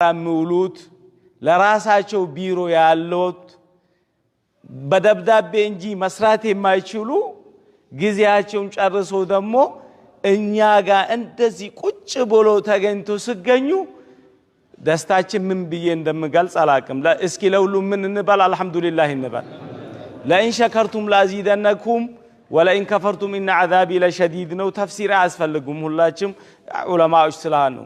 የሚውሉት ለራሳቸው ቢሮ ያሉት በደብዳቤ እንጂ መስራት የማይችሉ ጊዜያቸውን ጨርሶ ደግሞ እኛ ጋር እንደዚህ ቁጭ ብሎ ተገኝቶ ሲገኙ ደስታችን ምን ብዬ እንደምገልጽ አላቅም። እስኪ ለሁሉም ምን እንበል? አልሐምዱሊላህ እንበል። لئن شكرتم لأزيدنكم ولئن كفرتم إن عذابي لشديد ነው። ተፍሲር አያስፈልጉም። ሁላችም ዑለማዎች ስላሉ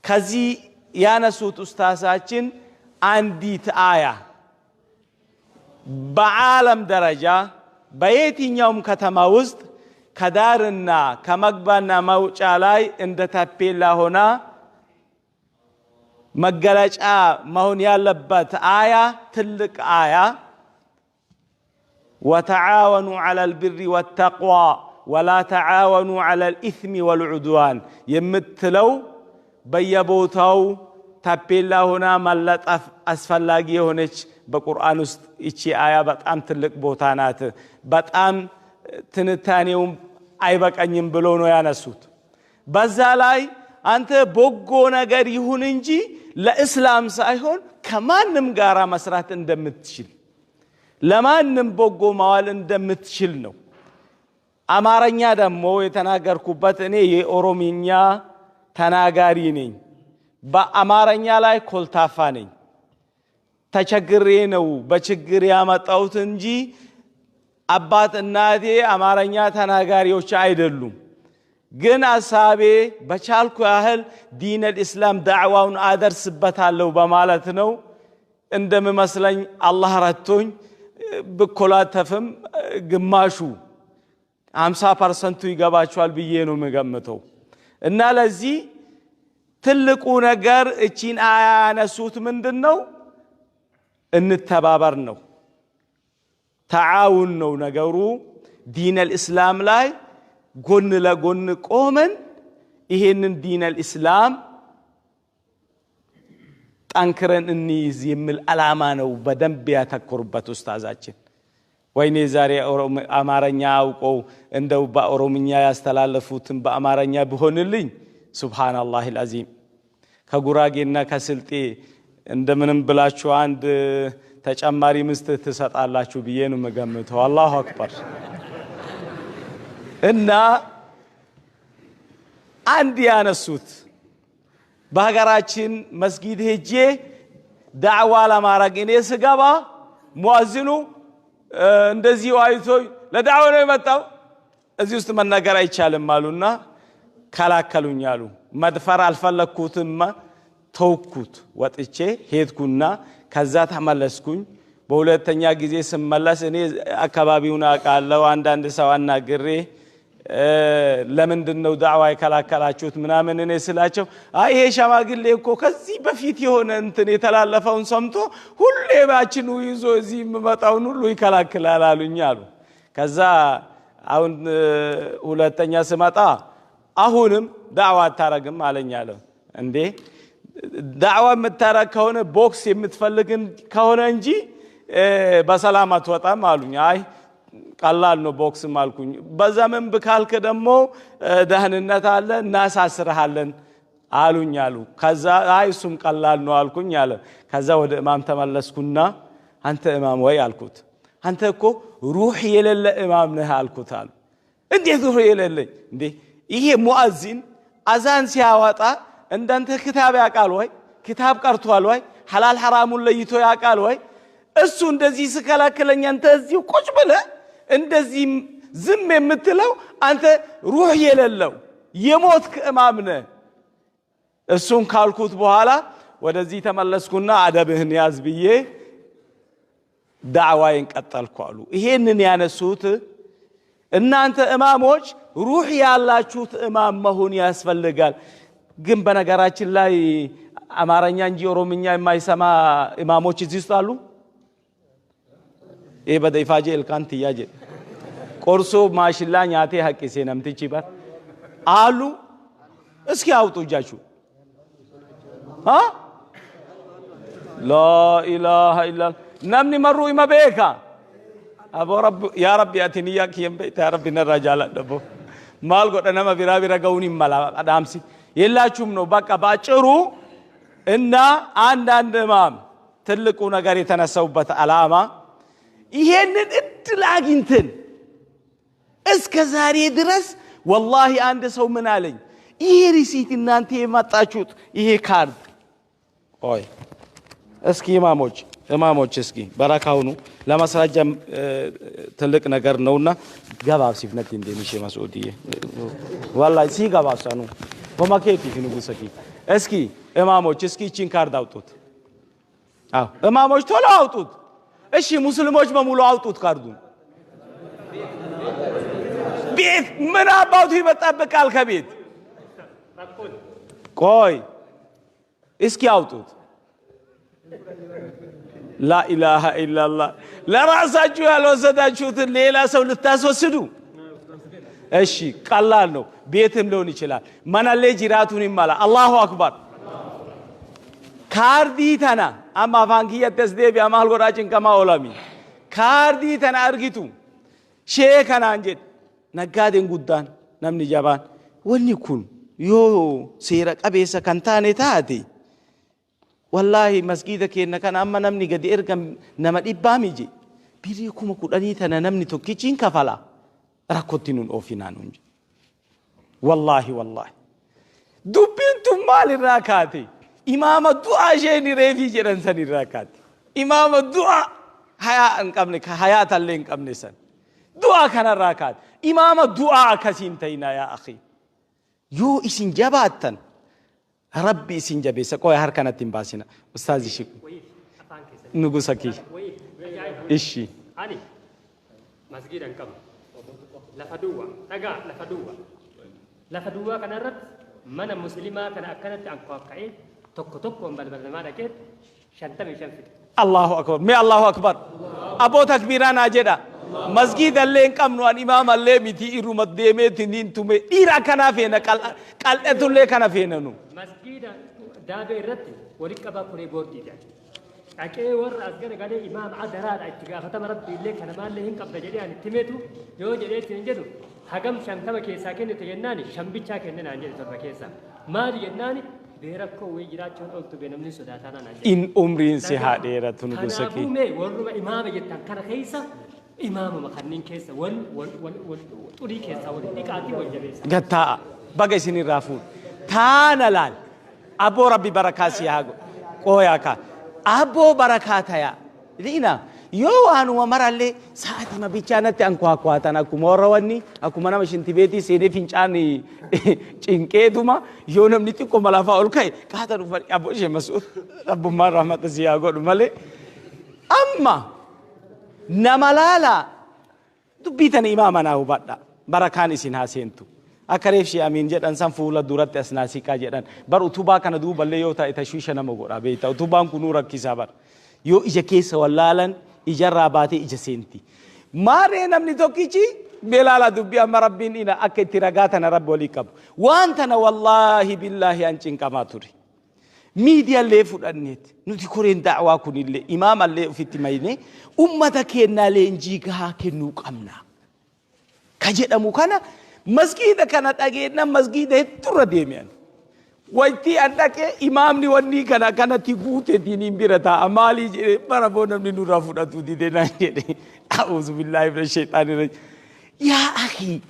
ከዚህ ያነሱት ኡስታሳችን አንዲት አያ በዓለም ደረጃ በየትኛውም ከተማ ውስጥ ከዳርና ከመግባና መውጫ ላይ እንደ ታፔላ ሆና መገለጫ መሆን ያለበት አያ፣ ትልቅ አያ፣ وتعاونوا على البر والتقوى ولا تعاونوا على الإثم والعدوان የምትለው በየቦታው ታፔላ ሆና መለጠፍ አስፈላጊ የሆነች በቁርአን ውስጥ ይቺ አያ በጣም ትልቅ ቦታ ናት። በጣም ትንታኔውም አይበቀኝም ብሎ ነው ያነሱት። በዛ ላይ አንተ በጎ ነገር ይሁን እንጂ ለእስላም ሳይሆን ከማንም ጋራ መስራት እንደምትችል፣ ለማንም በጎ ማዋል እንደምትችል ነው። አማርኛ ደግሞ የተናገርኩበት እኔ የኦሮምኛ ተናጋሪ ነኝ። በአማርኛ ላይ ኮልታፋ ነኝ። ተቸግሬ ነው በችግር ያመጣሁት እንጂ አባት እናቴ አማርኛ ተናጋሪዎች አይደሉም። ግን አሳቤ በቻልኩ ያህል ዲነል ኢስላም ዳዕዋውን አደርስበታለሁ በማለት ነው። እንደምመስለኝ አላህ ረድቶኝ ብኮላተፍም ግማሹ 50% ይገባቸዋል ብዬ ነው የምገምተው። እና ለዚህ ትልቁ ነገር እቺን አያ ያነሱት ምንድን ነው? እንተባበር ነው። ተዓውን ነው ነገሩ። ዲነል ኢስላም ላይ ጎን ለጎን ቆመን ይሄንን ዲነል ኢስላም ጠንክረን እንይዝ የሚል ዓላማ ነው በደንብ ያተኮሩበት ኡስታዛችን። ወይኔ ዛሬ አማርኛ አውቀው እንደው በኦሮምኛ ያስተላለፉትን በአማርኛ ቢሆንልኝ፣ ሱብሃነላሂል አልዓዚም፣ ከጉራጌና ከስልጤ እንደምንም ብላችሁ አንድ ተጨማሪ ምስት ትሰጣላችሁ ብዬ ነው የምገምተው። አላሁ አክበር። እና አንድ ያነሱት በሀገራችን መስጊድ ሄጄ ዳዕዋ ለማድረግ እኔ ስገባ ሙአዚኑ እንደዚሁ አይቶ ለዳዕዋ ነው የመጣው፣ እዚህ ውስጥ መናገር አይቻልም አሉና ከላከሉኝ አሉ። መድፈር አልፈለግኩትም፣ ተውኩት። ወጥቼ ሄድኩና ከዛ ተመለስኩኝ። በሁለተኛ ጊዜ ስመለስ እኔ አካባቢውን አውቃለሁ። አንዳንድ ሰው አናግሬ ለምንድን ነው ዳዕዋ የከላከላችሁት ምናምን እኔ ስላቸው፣ አይ ይሄ ሸማግሌ እኮ ከዚህ በፊት የሆነ እንትን የተላለፈውን ሰምቶ ሁሌ ባችኑ ይዞ እዚህ የምመጣውን ሁሉ ይከላክላል አሉኝ አሉ። ከዛ አሁን ሁለተኛ ስመጣ አሁንም ዳዕዋ አታረግም አለኝ አለ። እንዴ፣ ዳዕዋ የምታረግ ከሆነ ቦክስ የምትፈልግ ከሆነ እንጂ በሰላም አትወጣም አሉኝ። አይ ቀላል ነው ቦክስም አልኩኝ። በዛ ምን ብካልክ ደግሞ ደህንነት አለ እናሳስርሃለን አሉኝ አሉ። ከዛ አይ እሱም ቀላል ነው አልኩኝ አለ። ከዛ ወደ እማም ተመለስኩና አንተ እማም ወይ አልኩት፣ አንተ እኮ ሩህ የሌለ እማም ነህ አልኩት አሉ። እንዴት ሩህ የሌለኝ እንዴ? ይሄ ሙአዚን አዛን ሲያወጣ እንዳንተ ክታብ ያውቃል ወይ? ክታብ ቀርቷል ወይ? ሐላል ሐራሙን ለይቶ ያውቃል ወይ? እሱ እንደዚህ ስከላክለኝ አንተ እዚሁ ቁጭ ብለህ እንደዚህ ዝም የምትለው አንተ ሩህ የሌለው የሞትክ እማም ነህ። እሱን ካልኩት በኋላ ወደዚህ ተመለስኩና አደብህን ያዝ ብዬ ዳዕዋዬን ቀጠልኩ አሉ። ይሄንን ያነሱት እናንተ እማሞች ሩህ ያላችሁት እማም መሆን ያስፈልጋል። ግን በነገራችን ላይ አማርኛ እንጂ ኦሮምኛ የማይሰማ እማሞች እዚህ ውስጥ አሉ። ይሄ በደይፋጄ ilkaan tiyyaa jedhe ቆርሶ ማሽላ nyaatee haqqise namtichi bar አሉ። እስኪ አውጡ እጃችሁ። لا إله إلا namni marruu ima beeka. Aboo rabbi, yaa rabbi, ati niyyaa kiyyan beekta, yaa rabbi narraa jaaladha. Boo maal godha, nama biraa bira ga'uun hin mala dhaamsi የላችሁም ነው። በቃ ባጭሩ እና አንዳንድ እማም ትልቁ ነገር የተነሳውበት ዓላማ ይሄንን እድል አግኝተን እስከ ዛሬ ድረስ፣ ወላሂ አንድ ሰው ምን አለኝ፣ ይሄ receipt እናንተ የመጣችሁት ይሄ ካርድ፣ ቆይ እስኪ ኢማሞች፣ ኢማሞች እስኪ በረካውኑ ለማስረጃም ትልቅ ነገር ነውና gabaabsiif natti hin deemishee መስዑድዬ፣ ወላሂ ሲ gabaabsanu ሆማኬቲ ንጉሰኪ። እስኪ ኢማሞች እስኪ ይቺን ካርድ አውጡት። አዎ ኢማሞች ቶሎ አውጡት። እሺ ሙስሊሞች በሙሉ አውጡት ካርዱን። ቤት ምን አባቱ ይበጣበቃል ከቤት? ቆይ እስኪ አውጡት። ላኢላሃ ኢላላህ። ለራሳችሁ ያልወሰዳችሁትን ሌላ ሰው ልታስወስዱ። እሺ ቀላል ነው። ቤትም ሊሆን ይችላል። Manallee jiraatuun ይማላ። አላሁ አክበር። Kaardii tana amma afaan kiyyatti as deebi'a, maal godhaa cinqamaa oolami. Kaardii tana argitu shee kanaan jedhe naggaadeen guddaan, namni jabaan, wanni kun yoo seera qabeessa kan taane taate, wallaahi masgiida keenya kana amma namni gadi erga nama dhibbaa mije birii 10,000 tana namni tokkichiin kafala, rakkootti nun oofinaa nun jedhe. Wallaahi wallaahi dubbiin tun maalirraa kaate? Imaama du'aa isheen reefii jedhan san irraa kaate. Imaama du'aa hayaa hin qabne, hayaa tallee hin qabne san du'aa kanarraa kaate. Imaama du'aa akkasiin ta'inaa yaa akhi. Yoo isin jabaattan Rabbi isin jabeessa. Qoya harkanatti hin baasina. Ustaazi shi nugusa kiyya. Ishi. Ani masgiida hin qabu. Lafa duwwaa, dhagaa lafa duwwaa. Lafa duwwaa kanarratti mana muslimaa kana akkanatti ankaakka'ee tokko tokkoon balbala namaa dhaqee 55 fixe. Allahu akbar. Mee Allahu akbar. Aboo takbiiraa naa jedha. Masgiidallee hin qabnu, an imaamallee miti, irruma deemeetiin hin tume. Dhiira akkanaa feena, qal'atullee kana feena nu. Masgiida daabee irratti walitti qabaa koree boordiidha. Dhaqee warra as garagalee imaama adaraadha, itti gaafatama Rabbi illee kana maallee hin qabda jedhee ani itti himetu yoo jedhee ittiin jedhu, hagam 50 keessaa kennite jennaani, 5 bichaa kenninaan jedhe 7 keessaa. Maali jennaani, beerakkoo wayii jiraachuun ooltu bee namni sodaataa naan jedhe. In umriin si haa dheeratu nugusa Kanaafuu kee. mee warruma imaama jettan kana keessa, imaamuma kanneen keessa wal wal wal wal xurii keessaa wal dhiqaatii wal jabeessa. Gattaa'a. Baga isin irraa fuudhu. Taana laal. Abboo Rabbi barakaa si haa godhu. Qooyaa kaa. Abboo barakaa tayaa. Liina yoo waanuma marallee sa'aatima bichaa natti ankwaakwwaatan, akkuma warra wanni akkuma nama shintibeetii seenee fincaan cinqeetuma, yoo namni xiqqoo lafaa ol ka'e qaata dhufan. Abboo ishee Masuud, Rabbummaan rahmata si haa godhu malee. Amma nama laalaa, dubbii tana imaama naa hubadha, barakaan isin haa seentu. Akka reef shee Amiin jedhan san fuula duratti as naa siqaa jedhan bar. Utubaa kana duuballee yoo ta'e tashwiisha nama godha beekta. Utubaan kunuu rakkisaa bar. Yoo ija keessa wallaalan ijarraa baatee ija seenti. Maaree namni tokkichi beelaala dubbii amma Rabbiin ina akka itti ragaa tana Rabbi walii qabu waan tana, wallaahi billaahi an cinqamaa ture. Miidiyaallee fudhanneet nuti koreen da'waa kunillee imaamallee ofitti mayne ummata keenyaa leenjii gahaa kennuu qabna. Ka jedhamu kana masgiida kana dhageenna masgiida hedduurra deemean. Waytii an dhaqee imaamni wanni kana kanatti guute diiniin bira taa'a, maalii jedhee bara boo namni nurraa fudhatu dide naan jedhe. A'uuzu billaahi mina shayxaani rajiim. Yaa akhi,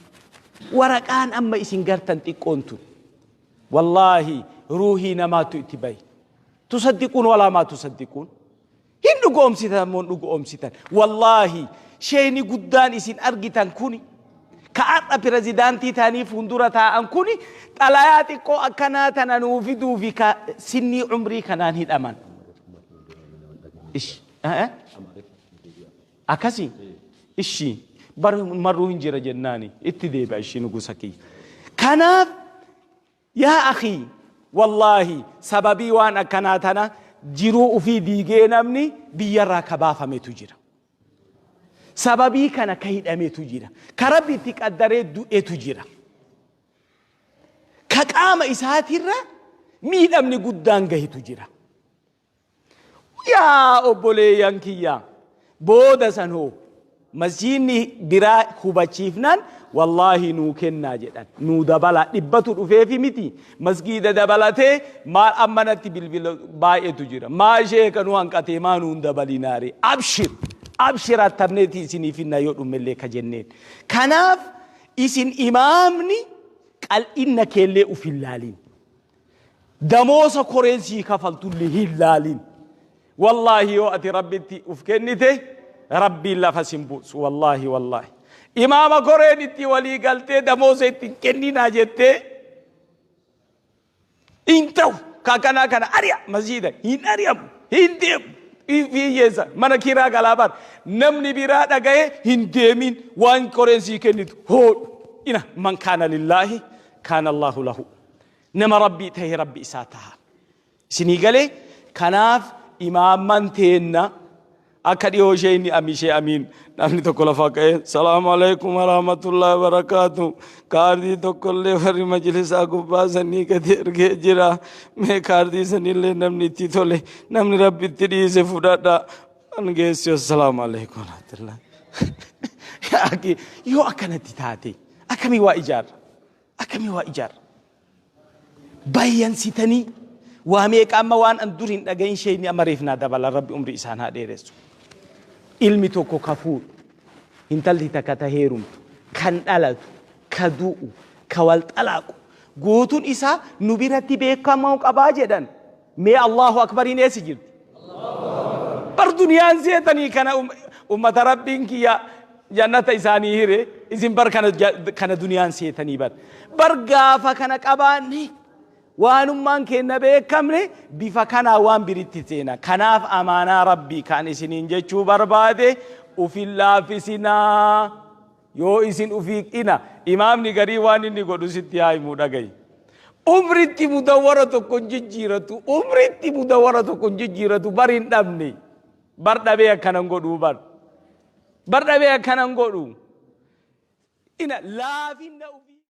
waraqaan amma isin gartan xiqqoon tun, wallaahi ruuhii namaatu itti bahe. Tusaddiquun walaa maa tusaddiquun. Hin dhugoomsitan moo hin dhugoomsitan? Wallaahi sheeni guddaan isin argitan kuni ka har'a pirezidaantii ta'anii fuuldura taa'an kuni xalayaa xiqqoo akkanaa tana nuu fiduu fi ka sinnii umrii kanaan hidhaman. Ish. Akkasii? Ishi. Bar marruu hin jira jennaani itti deebi'a ishii nugusa kiyya. Kanaaf yaa akhii, wallaahi sababii waan akkanaa tana jiruu ufii diigee namni biyyarraa ka baafametu jira. Sababii kana ka hidhametu jira. Ka Rabbi itti qaddaree du'etu jira. Ka qaama isaatirra miidhamni guddaan gahitu jira. Yaa obboleeyyan kiyya, booda san hoo Masjiidni biraa hubachiifnaan wallaahi nuu kennaa jedhan, nuu dabala. 100tu dhufeefi miti, masgiida dabalatee. Maal ammanatti bilbila baay'eetu jira. Maa ishee kanuu hanqatee maa nuun dabalinaare? Abshir, abshir, attamneeti isiniif hinna yoo dhummellee ka jenneen. Kanaaf isin imaamni qal'inna keellee uf hin laalin, damoosa koreen sii kafaltullee hin laalin. Wallaahi, yoo ati Rabbitti uf kennite, Rabbiin lafa sin buusu. Wallaahi, wallaahi, imaama koreen itti walii galtee damoosa itti hin kenninaa jettee hin ta'u. Kakanaa kana ari'a, masjiida hin ari'amu, hin deemu, hiyyeessa mana kiraa galaa bar. Namni biraa dhagaye hin deemin. Waan koreen sii kennitu hoodhu. Ina man kaana lillaahi kaana Allahu lahu. Nama Rabbii tahe Rabbi isaa taha. Isinii galee? Kanaaf imaamman teenna akka dhiyoo ishee inni amishee amiin namni tokko lafaa ka'ee, "Salaamu alaikum warahmatullahi wabarakaatu, kaardii tokkollee warri majlisaa gubbaa sanii gadi ergee jira. Mee kaardii sanillee namni itti tole, namni Rabbi itti dhiise fudhadha." An geessi, "Assalaamu alaikum warahmatullahi." Yoo akkanatti taate akkamii waa ijaarra? Akkamii waa ijaarra? Bayyansitanii waa meeqa amma waan an dur hin dhagahin sheeyni amma reef naa dabala. Rabbi umrii isaan haa dheeressu. Ilmi tokko ka fuudhu, intalli takka ta heerumtu, kan dhalatu, ka du'u, ka wal xalaaqu, guutuun isaa nu biratti beekamuu qabaa jedhan. Mee Allahu akbariin eessi jirti? Bar duniyaan seetanii kana ummata Rabbiin kiyya jannata isaanii hire. Isin bar kana, kana duniyaan seetanii bar. Bar gaafa kana qabaanne, waanummaan kenna beekamne, bifa kanaa waan biritti seena. Kanaaf amaanaa Rabbii kan isiniin jechuu barbaade, ufin laaffisinaa. Yoo isin ufii ina imaamni garii waan inni godhu sitti haa himuu, dhagayi. Umritti mudawwara tokko hin jijjiiratu, umritti mudawwara tokko hin jijjiiratu. Bar hin dhabne, bar dhabee akkanan godhuu, bar dhabee akkanan godhu. Ina laafinna ufii.